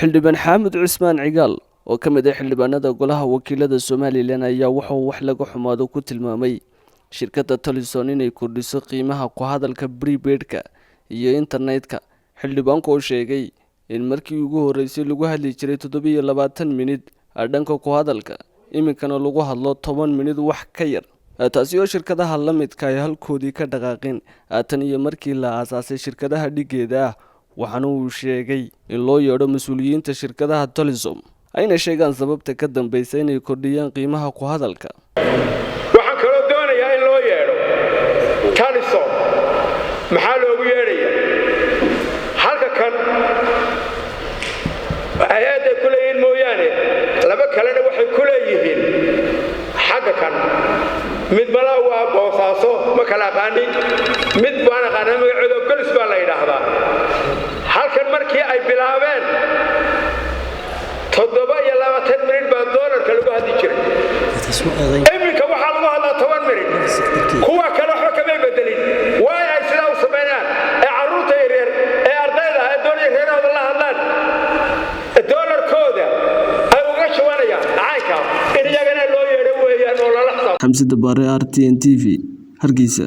Xildhibaan Xaamud Cusmaan Cigaal oo ka mid ah xildhibaanada golaha wakiilada Somalilan ayaa wuxuu wax laga xumaado ku tilmaamay shirkadda Telesom inay kordhiso qiimaha ku hadalka prepaid-ka iyo internetka. Xildhibaanku oo sheegay in markii ugu horeysay lagu hadli jiray 27 minid dhanka ku hadalka, iminkana lagu hadlo 10 minid wax ka yar, taasi oo shirkadaha la midka ay halkoodii ka dhaqaaqeen tan iyo markii la aasaasay shirkadaha dhigeeda ah. Waxaana uu sheegay in loo yeedho mas-uuliyiinta shirkadaha Telesom ayna sheegaan sababta ka dambeysa inay kordhiyaan qiimaha ku hadalka. Waxaan kaloo doonayaa in loo yeedho Telesom. Maxaa loogu yeedhaya? Halka kan hay-adday ku leeyihiin mooyaane, laba kalena waxay ku leeyihiin xagga kan. Mid malaa waa Boosaaso, ma kala aqaanin. Mid baan aqaanaa magacooda, Golis baa la yidhaahdaa. Halkan markii ay bilaabeen, 27 minid baa doolarka lagu hadli jiray. Iminka waxaa lagu hadlaa 10 minid. Kuwa kale waxba kamay bedelin. Waay ay sidaa u samaynaan ee carruurta yaryar ee ardayda ee doonaya reerahooda la hadlaan doolarkooda ay uga shubanayaan caynka, in iyagana loo yeedho weeyaan oo lala xisaab. Xamse Dabaare, RTN TV, Hargeysa.